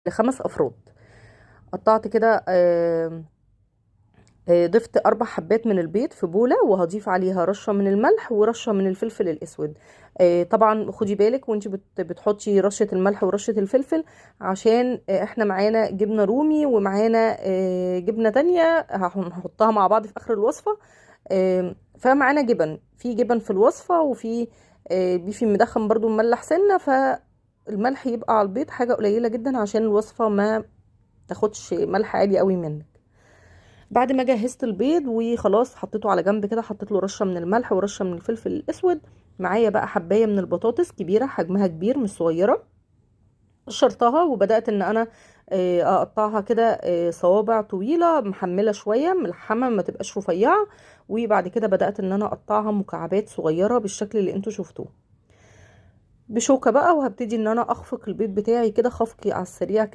ل5 افراد. قطعت كده، ضفت 4 حبات من البيض في بولة، وهضيف عليها رشة من الملح ورشة من الفلفل الأسود. طبعا خدي بالك وانت بتحطي رشة الملح ورشة الفلفل، عشان احنا معانا جبنة رومي ومعانا جبنة تانية هنحطها مع بعض في آخر الوصفة. فمعانا جبن، في جبن في الوصفة، وفي بيفي مدخن برضو مملح سنة، فالملح يبقى على البيض حاجة قليلة جدا عشان الوصفة ما تاخدش ملح عالي قوي منك. بعد ما جهزت البيض وخلاص حطيته على جنب كده، حطيت له رشه من الملح ورشه من الفلفل الاسود. معايا بقى حبايه من البطاطس كبيرة، حجمها كبير مش صغيرة، قشرتها وبدات ان انا اقطعها كده، صوابع طويلة محمله شوية ملحمة، ما تبقاش رفيعة. وبعد كده بدات ان انا اقطعها مكعبات صغيرة بالشكل اللي انتوا شفتوه بشوكة بقى. وهبتدي ان انا اخفق البيض بتاعي كده خفقي على السريع كده.